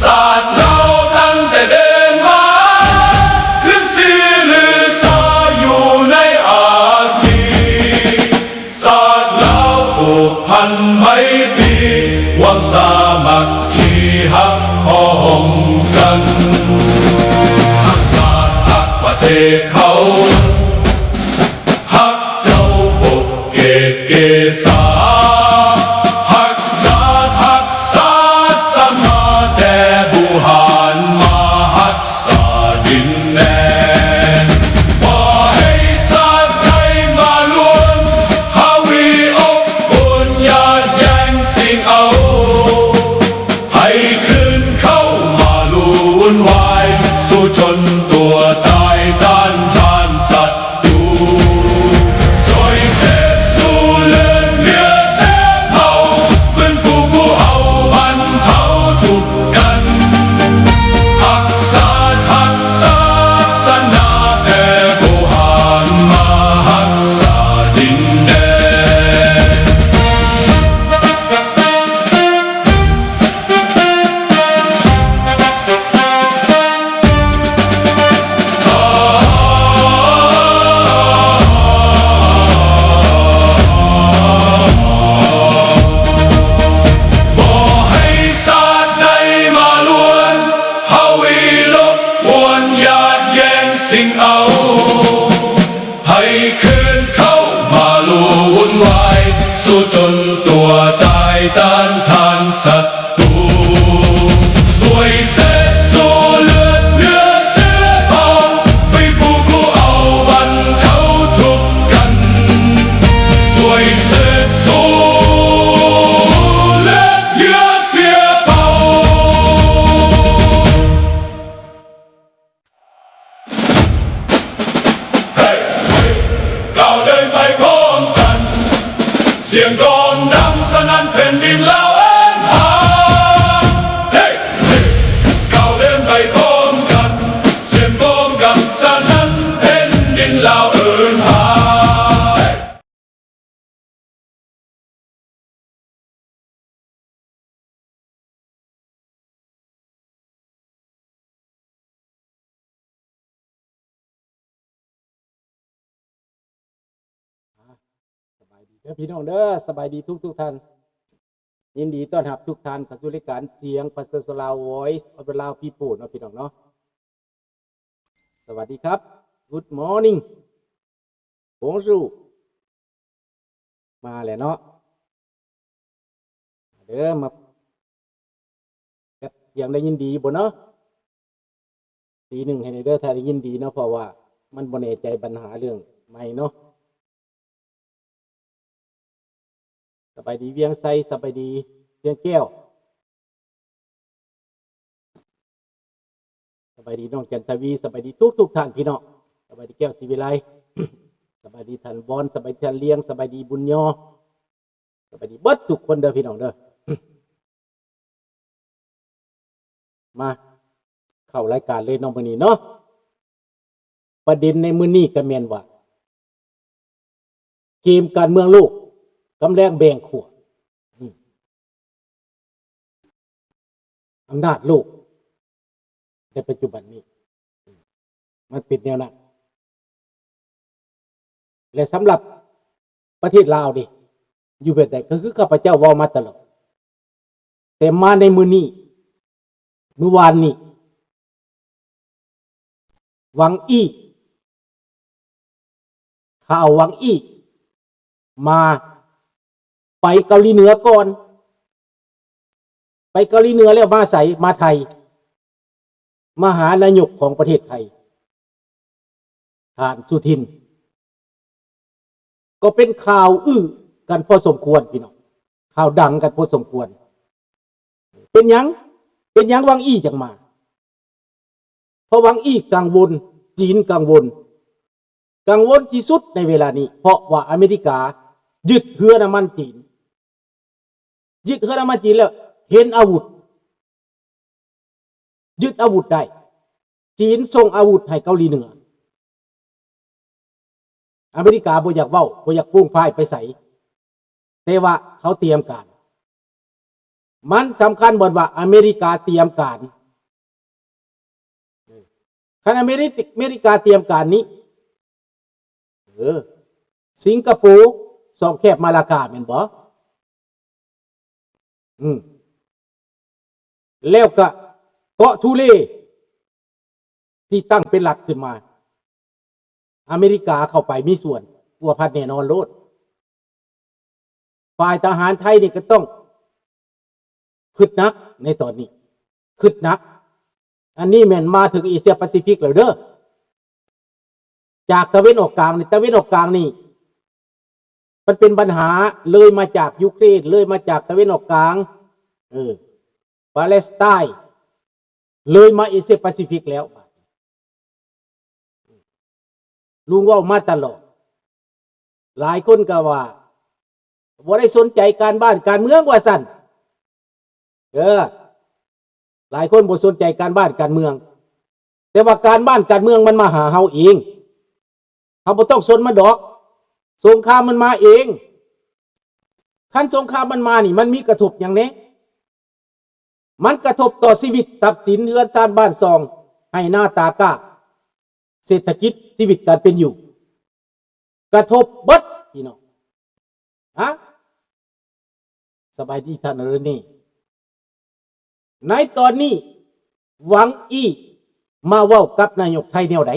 ຊາດລາວຕັ້ງແຕ່ເດີນມາ ຂຶ້ນຊື່ລືຊາຢູ່ໃນອາຊີ ຊາດລາວຜູກພັນໄມຕີ ຫວັງສາມັກຄີຮັກພ້ອມກັນ ຮັກຊາດຮັກປະເທດເຮົາ ຮັກເຈົ້າປົກເກກເກສາ ຮັກຊາດຮັກສາສະມາ ແຕ່ບູຮານມາຮັກສາດິນແດນ ບໍ່ໃຫ້ຊາດໃດມາລວນ ຫາວີອົບອຸ່ນ ຢາດແຍ່ງຊິງເອົາ ໃຫ້ຄືນເຂົ້າມາລຸ່ນວາຍ ສູ້ຈົນຕົວຕາຍຕ້ານທານສັດຕູ ຊ່ວຍເສດຊູເລືອດເນື້ອເສດເອົາ ຟື້ນຟູຜູ້ເອົາບັນເທົາທຸກກັນ ຮັກຊາດຮັກສາສາສະໜາ ແຕ່ບໍ່ຫານມາຮັກສາດິນແດນ. ບໍ່ໃຫ້ຊາດໃດມາລວນ ຫາວີລົບກວນ ຢາດແຍ່ງຊິງເອົາ ໃຫ້ຄືນເຂົ້າມາລຸ່ນວາຍ ສູ້ຈົນຕົວຕາຍຕ້ານທານສັດຕູ ຊ່ວຍເສດຊູເລືອດເນື້ອເສດເອົາ ຟື້ນຟູຜູ້ເອົາບັນເທົາທຸກກັນ ຊ່ວຍເສດຊູເລືອດເນື້ອເສດເອົາ. ເຮີ້ ເຮົາເດີນໄປພ້ອມກັນ ສຽງກອງດັງສະໜັ່ນແຜ່ນດິນລາວເອີ້ນຫາ ເຮີ້ ເຮົາເດີນໄປພ້ອມກັນ ສຽງກອງດັງສະໜັ່ນແຜ່ນດິນລາວເອີ້ນຫາ. ສະບາຍດີເດີພີ່ນ້ອງເດີ ສະບາຍດີທຸກໆທ່ານ ຍິນດີຕ້ອນຮັບທຸກທ່ານເຂົ້າສູ່ລາຍການສຽງປະຊາຊົນລາວ Voice of the Lao People ເນາະພີ່ນ້ອງເນາະ. ສະຫວັດດີຄັບ Good morning Bonjour ມາແລ້ວເນາະ ເດີ ມາກັບສຽງໄດ້ຍິນດີບໍ່ເນາະ? ຕີໜຶ່ງໃຫ້ແດ່ເດີ ຖ້າໄດ້ຍິນດີເນາະ ເພາະວ່າມັນບໍ່ແນ່ໃຈບັນຫາເລື່ອງໄມເນາະ. ສະບາຍດີວຽງໄຊ ສະບາຍດີວຽງແກ້ວ ສະບາຍດີນ້ອງຈັນທະວີ ສະບາຍດີທຸກໆທ່ານພີ່ນ້ອງ ສະບາຍດີແກ້ວສີວິໄລ ສະບາຍດີທ່ານວອນ ສະບາຍດີທ່ານລຽງ ສະບາຍດີບຸນຍໍ ສະບາຍດີເບິດທຸກຄົນເດີພີ່ນ້ອງເດີ. ມາເຂົ້າລາຍການເລີຍເນາະ ມື້ນີ້ເນາະ. ປະເດັນໃນມື້ນີ້ກໍແມ່ນວ່າ ເກມການເມືອງໂລກກຳລັງແບ່ງຂົ້ວ ອາ ອຳນາດໂລກໃນປັດຈຸບັນນີ້ ມັນເປັນແນວນັ້ນ. ແລະ ສຳລັບປະເທດລາວນີ້ ຢູ່ແບບໃດ ກໍຄືຂ້າພະເຈົ້າເວົ້າມາຕະຫຼອດ ແຕ່ມາໃນມື້ນີ້ ມື້ວານນີ້ ຫວັງອີ່ ຂ່າວຫວັງອີ່ ມາ ໄປເກົາຫຼີເໜືອກ່ອນ ໄປເກົາຫຼີເໜືອແລ້ວມາໃສ? ມາໄທ ມາຫານາຍົກຂອງປະເທດໄທ ທ່ານສຸທິນ. ກໍເປັນຂ່າວອື້ກັນພໍສົມຄວນພີ່ນ້ອງ ຂ່າວດັງກັນພໍສົມຄວນ. ເປັນຫຍັງ? ເປັນຫຍັງຫວັງອີ່ຈັ່ງມາ? ເພາະຫວັງອີ່ກັງວົນ ຈີນກັງວົນ ກັງວົນທີ່ສຸດໃນເວລານີ້ ເພາະວ່າອາເມລິກາຍຶດເຮືອນ້ຳມັນຈີນ ຍຶດເຮືອນ້ຳມັນຈີນແລ້ວເຫັນອາວຸດ ຍຶດອາວຸດໄດ້ ຈີນສົ່ງອາວຸດໃຫ້ເກົາຫຼີເໜືອ. ອາເມລິກາບໍ່ຢາກເວົ້າ ບໍ່ຢາກໂປ່ງພາຍໄປໃສ ແຕ່ວ່າເຂົາຕຽມການ. ມັນສຳຄັນບ່ອນວ່າອາເມລິກາຕຽມການ. ຄັນອາເມລິ ອາເມລິກາຕຽມການນີ້ ເອີ ສິງກະໂປ ຊ່ອງແຄບມາລາກາ ແມ່ນບໍ່? ອືມ ແລ້ວກະເກາະທູເລ ທີ່ຕັ້ງເປັນລັດຂຶ້ນມາ ອາເມລິກາເຂົ້າໄປມີສ່ວນພົວພັນແນ່ນອນໂລດ. ຝ່າຍທະຫານໄທນີ້ກໍຕ້ອງຄຶດໜັກໃນຕອນນີ້ ຄຶດໜັກ. ອັນນີ້ແມ່ນມາເຖິງເອເຊຍປາຊີຟິກແລ້ວເດີ ຈາກຕາເວັນອອກກາງນີ້ ຕາເວັນອອກກາງນີ້ ມັນເປັນບັນຫາ ເລີຍມາຈາກຢູເຄຣນ ເລີຍມາຈາກຕາເວັນອອກກາງ ເອີ ປາເລສໄຕ ເລີຍມາເອເຊຍປາຊີຟິກແລ້ວ. ລຸງເວົ້າມາຕະຫຼອດ ຫຼາຍຄົນກໍວ່າ ບໍ່ໄດ້ສົນໃຈການບ້ານການເມືອງວ່າຊັ້ນ. ເອີ ຫຼາຍຄົນບໍ່ສົນໃຈການບ້ານການເມືອງ ແຕ່ວ່າການບ້ານການເມືອງມັນມາຫາເຮົາເອງ ເຮົາບໍ່ຕ້ອງສົນມັນດອກ. ສົງຄາມມັນມາເອງ. ຄັນສົງຄາມມັນມານີ້ ມັນມີກະທົບຫຍັງແດ່? ມັນກະທົບຕໍ່ຊີວິດ ຊັບສິນ ເຮືອນຊານ ບ້ານຊ່ອງ ໄຮ່ນາຕາກ້າ ເສດຖະກິດ ຊີວິດການເປັນຢູ່ ກະທົບເບິດພີ່ນ້ອງ. ຮະ? ສະບາຍດີທ່ານເຣເນ. ໃນຕອນນີ້ ຫວັງອີ່ມາເວົ້າກັບນາຍົກໄທແນວໃດ?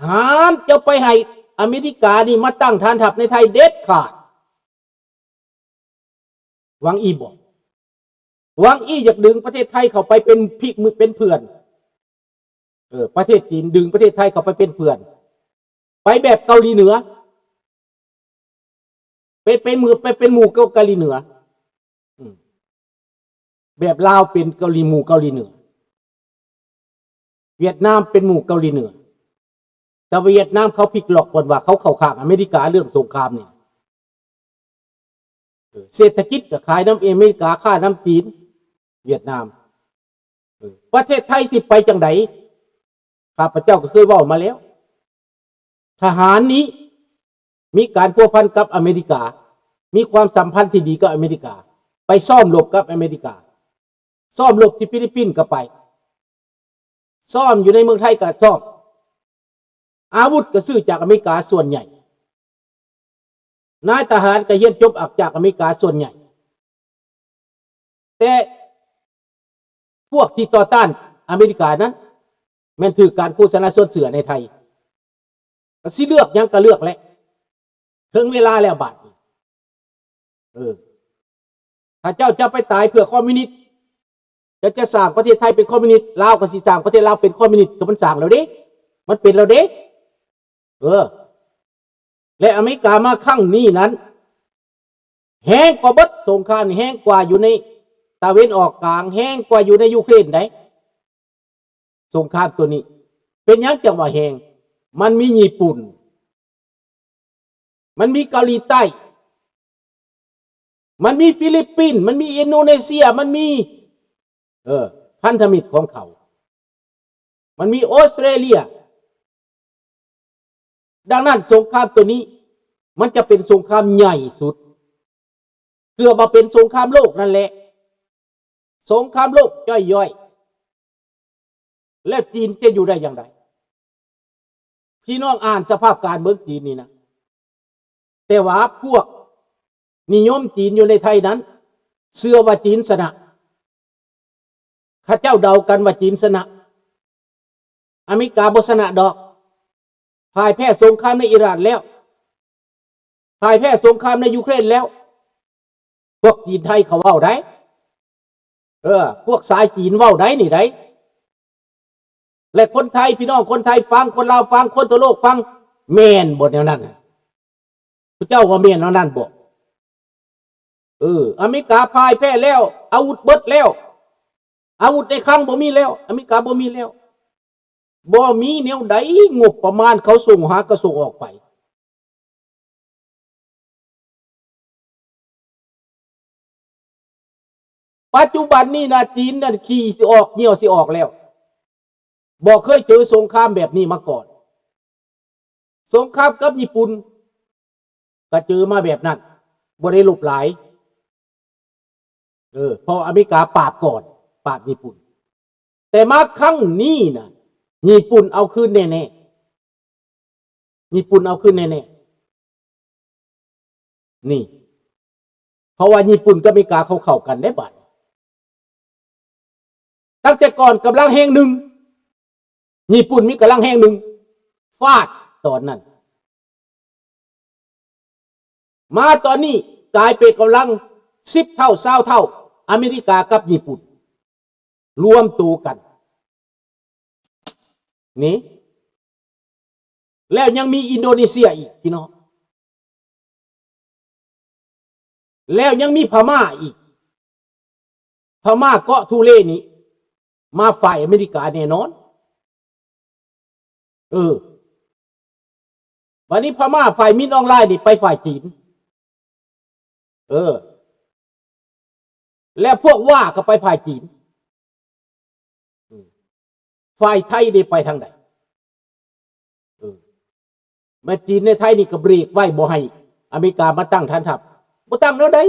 ຫ້າມເຈົ້າໄປໃຫ້ອາເມລິການີ້ມາຕັ້ງຖານທັບໃນໄທເດັດຂາດ. ຫວັງອີ່ບອກ ຫວັງອີ່ຢາກດຶງປະເທດໄທເຂົ້າໄປເປັນພິກມືເປັນເພື່ອນ. ເອີ ປະເທດຈີນດຶງປະເທດໄທເຂົ້າໄປເປັນເພື່ອນ ໄປແບບເກົາຫຼີເໜືອ ໄປເປັນໝູ່ ໄປເປັນໝູ່ເກົາຫຼີເໜືອ. ອືມ ແບບລາວເປັນເກົາຫຼີ ໝູ່ເກົາຫຼີເໜືອ ຫວຽດນາມເປັນໝູ່ເກົາຫຼີເໜືອ. ແຕ່ຫວຽດນາມເຂົາພິກລັອກບ່ອນວ່າເຂົາເຂົ້າຂ້າງອາເມລິກາເລື່ອງສົງຄາມນີ້. ເອີ ເສດຖະກິດກໍຂາຍນຳອາເມລິກາ ຄ້ານຳຈີນ ຫວຽດນາມ. ເອີ ປະເທດໄທຊິໄປຈັ່ງໃດ? ຂ້າພະເຈົ້າກໍເຄີຍເວົ້າມາແລ້ວ ທະຫານນີ້ມີການພົວພັນກັບອາເມລິກາ ມີຄວາມສຳພັນທີ່ດີກັບອາເມລິກາ ໄປຊ້ອມລົບກັບອາເມລິກາ ຊ້ອມລົບທີ່ຟີລິບປິນກໍໄປ ຊ້ອມຢູ່ໃນເມືອງໄທກໍຊ້ອມ ອາວຸດກໍຊື້ຈາກອາເມລິກາສ່ວນໃຫຍ່ ນາຍທະຫານກໍຮຽນຈົບອອກຈາກອາເມລິກາສ່ວນໃຫຍ່ ແຕ່ພວກທີ່ຕໍ່ຕ້ານອາເມລິການັ້ນ ແມ່ນຖືກການໂຄສະນາຊວນເຊື່ອໃນໄທ ກໍຊິເລືອກຫຍັງກໍເລືອກແຫຼະ ເຖິງເວລາແລ້ວບາດນີ້. ເອີ ຖ້າເຈົ້າຈະໄປຕາຍເພື່ອຄອມມິວນິດ ເຈົ້າຈະສ້າງປະເທດໄທເປັນຄອມມິວນິດ ລາວກໍຊິສ້າງປະເທດລາວເປັນຄອມມິວນິດ ກໍມັນສ້າງແລ້ວເດ້ ມັນເປັນແລ້ວເດ້. ເອີ ແລະອາເມລິກາມາຄັ້ງນີ້ນັ້ນ ແຮງກວ່າເບິດ ສົງຄາມນີ້ແຮງກວ່າຢູ່ໃນຕາເວັນອອກກາງ ແຮງກວ່າຢູ່ໃນຢູເຄຣນໃດ໋. ສົງຄາມໂຕນີ້ ເປັນຫຍັງຈັ່ງວ່າແຮງ? ມັນມີຍີ່ປຸ່ນ ມັນມີເກົາຫຼີໃຕ້ ມັນມີຟີລິບປິນ ມັນມີອິນໂດເນເຊຍ ມັນມີ ເອີ ພັນທະມິດຂອງເຂົາ ມັນມີອົດສະຕຣາເລຍ. ດັ່ງນັ້ນ ສົງຄາມໂຕນີ້ ມັນຈະເປັນສົງຄາມໃຫຍ່ສຸດ ເກືອບວ່າເປັນສົງຄາມໂລກນັ້ນແຫຼະ ສົງຄາມໂລກຍ່ອຍໆ ແລ້ວຈີນຈະຢູ່ໄດ້ຢ່າງໃດ? ພີ່ນ້ອງອ່ານສະພາບການເບິ່ງຈີນນີ້ນະ ແຕ່ວ່າພວກນິຍົມຈີນຢູ່ໃນໄທນັ້ນ ເຊື່ອວ່າຈີນຊະນະ. ເຂົາເຈົ້າເດົາກັນວ່າຈີນຊະນະ. ອາເມລິກາບໍ່ຊະນະດອກ. ພ່າຍແພ້ສົງຄາມໃນອີຣານແລ້ວ. ພ່າຍແພ້ສົງຄາມໃນຢູເຄຣນແລ້ວ. ພວກຈີນໄທເຂົາເວົ້າໄດ໋. ເອີ ພວກສາຍຈີນເວົ້າໄດ໋ນີ້ໄດ໋. ແລະຄົນໄທ ພີ່ນ້ອງຄົນໄທຟັງ, ຄົນລາວຟັງ, ຄົນທົ່ວໂລກຟັງ, ແມ່ນບໍ່ແນວນັ້ນ? ພວກເຈົ້າວ່າແມ່ນແນວນັ້ນບໍ່? ເອີ ອາເມລິກາພ່າຍແພ້ແລ້ວ, ອາວຸດເບິດແລ້ວ, ອາວຸດໃນຄັງບໍ່ມີແລ້ວ, ອາເມລິກາບໍ່ມີແລ້ວ, ບໍ່ມີແນວໃດ ງົບປະມານເຂົາສົ່ງຫາກະສົ່ງອອກໄປ. ປັດຈຸບັນນີ້ນະ ຈີນນັ້ນຂີ້ຊິອອກ ຍ່ຽວຊິອອກແລ້ວ. ບໍ່ເຄີຍເຈີສົງຄາມແບບນີ້ມາກ່ອນ. ສົງຄາມກັບຍີ່ປຸ່ນກະເຈີມາແບບນັ້ນ, ບໍ່ໄດ້ລົບຫຼາຍ. ເອີ ເພາະອາເມລິກາປາບກ່ອນ, ປາບຍີ່ປຸ່ນ. ແຕ່ມາຄັ້ງນີ້ນະ ຍີ່ປຸ່ນເອົາຄືນແນ່ໆ. ຍີ່ປຸ່ນເອົາຄືນແນ່ໆ ນີ້. ເພາະວ່າຍີ່ປຸ່ນກັບອາເມລິກາເຂົາເຂົ້າກັນເດ້ບາດ. ຕັ້ງແຕ່ກ່ອນກຳລັງແຮງໜຶ່ງ, ຍີ່ປຸ່ນມີກຳລັງແຮງໜຶ່ງ ຟາດຕອນນັ້ນ. ມາຕອນນີ້ກາຍເປັນກຳລັງສິບເທົ່າ ຊາວເທົ່າ ອາເມລິກາກັບຍີ່ປຸ່ນລວມໂຕກັນນີ້. ແລ້ວຍັງມີອິນໂດເນເຊຍອີກ ພີ່ນ້ອງ, ແລ້ວຍັງມີພະມ້າອີກ. ພະມ້າເກາະທຸເລນີ້ມາຝ່າຍອາເມລິກາແນ່ນອນ. ເອີ ບາດນີ້ພະມ້າຝ່າຍມິນອອງລາຍນີ້ໄປຝ່າຍຈີນ. ເອີ ແລ້ວພວກຫວ້າກໍໄປຝ່າຍຈີນ. ອືມ ຝ່າຍໄທເດໄປທາງໃດ? ເອີ ແມ່ນຈີນໃນໄທນີ້ກໍເບຣກໄວ້ ບໍ່ໃຫ້ອາເມລິກາມາຕັ້ງຖານທັບ. ບໍ່ຕັ້ງແນວໃດ?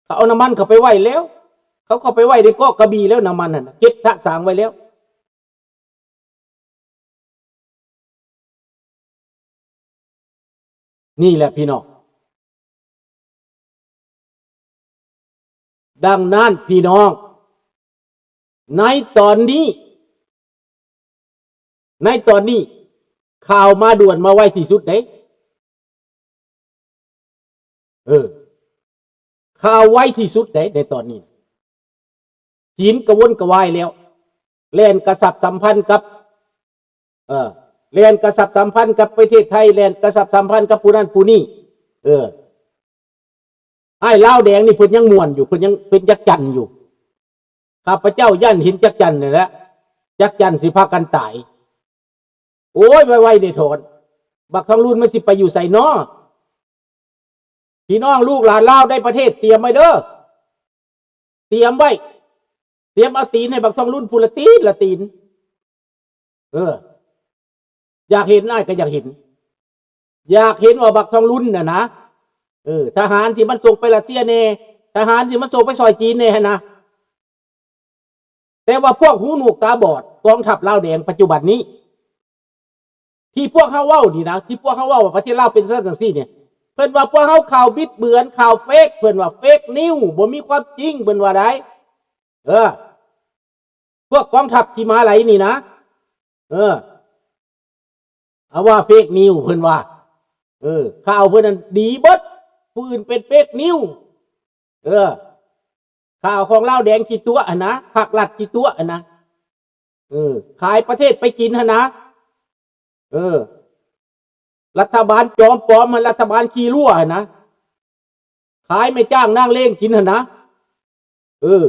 ເຂົາເອົານ້ຳມັນເຂົ້າໄປໄວ້ແລ້ວ, ເຂົາເຂົ້າໄປໄວ້ໃນເກາະກະບີແລ້ວ, ນ້ຳມັນຫັ້ນນະ ເກັບສະສາງໄວ້ແລ້ວ. ນີ້ແຫຼະພີ່ນ້ອງ. ດັ່ງນັ້ນພີ່ນ້ອງ, ໃນຕອນນີ້, ໃນຕອນນີ້ ຂ່າວມາດ່ວນມາໄວທີ່ສຸດເດ້. ເອີ ຂ່າວໄວທີ່ສຸດເດ້ ໃນຕອນນີ້. ຈີນກະວົນກະວາຍແລ້ວ, ແລ່ນກະຊັບສຳພັນກັບ ເອີ ແລ່ນກະຊັບສຳພັນກັບປະເທດໄທ, ແລ່ນກະຊັບສຳພັນກັບຜູ້ນັ້ນຜູ້ນີ້. ເອີ ອ້າຍລາວແດງນີ້ເພິ່ນຍັງມ່ວນຢູ່, ເພິ່ນຍັງເປັນຈັກຈັ່ນຢູ່. ຂ້າພະເຈົ້າຢ້ານເຫັນຈັກຈັ່ນນີ້ແຫຼະ, ຈັກຈັ່ນຊິພາກັນຕາຍ. ໂອ້ຍ ໄວໆເດທອນ, ບັກທອງລຸນມັນຊິໄປຢູ່ໃສນໍ? ພີ່ນ້ອງລູກຫຼານລາວໃນປະເທດ ຕຽມໄວ້ເດີ, ຕຽມໄວ້, ຕຽມເອົາຕີນໃຫ້ບັກທອງລຸນພຸ້ນລະຕີນລະຕີນ. ເອີ ຢາກເຫັນ, ອ້າຍກໍຢາກເຫັນ, ຢາກເຫັນວ່າບັກທອງລຸນນະນະ, ເອີ ທະຫານທີ່ມັນສົ່ງໄປຣັດເຊຍແດ່, ທະຫານທີ່ມັນສົ່ງໄປຊ່ອຍຈີນແດ່ຫັ້ນນະ. ແຕ່ວ່າພວກຫູໜວກຕາບອດ ກອງທັບລາວແດງປັດຈຸບັນນີ້ ທີ່ພວກເຮົາເວົ້ານີ້ນະ, ທີ່ພວກເຮົາເວົ້າວ່າປະເທດລາວເປັນຊັ້ນຈັ່ງຊີ້ນີ້, ເພິ່ນວ່າພວກເຮົາຂ່າວບິດເບືອນ, ຂ່າວເຟກ, ເພິ່ນວ່າເຟກນິວ, ບໍ່ມີຄວາມຈິງ, ເພິ່ນວ່າໄດ໋. ເອີ ພວກກອງທັບທີ່ມາໄຫຼນີ້ນະ, ເອີ ເອົາວ່າເຟກນິວ ເພິ່ນວ່າ. ເອີ ຂ່າວເພິ່ນນັ້ນດີເບິດ, ຜູ້ອື່ນເປັນເຟກນິວ. ເອີ ຂ່າວຂອງລາວແດງຂີ້ຕົວະຫັ້ນນະ, ພັກລັດຂີ້ຕົວະຫັ້ນນະ, ເອີ ຂາຍປະເທດໄປຈີນຫັ້ນນະ. ເອີ ລັດຖະບານຈອມປອມຫັ້ນ, ລັດຖະບານຂີ້ລົວຫັ້ນນະ, ຂາຍແມ່ຈ້າງນາງເລງກິນຫັ້ນນະ. ເອີ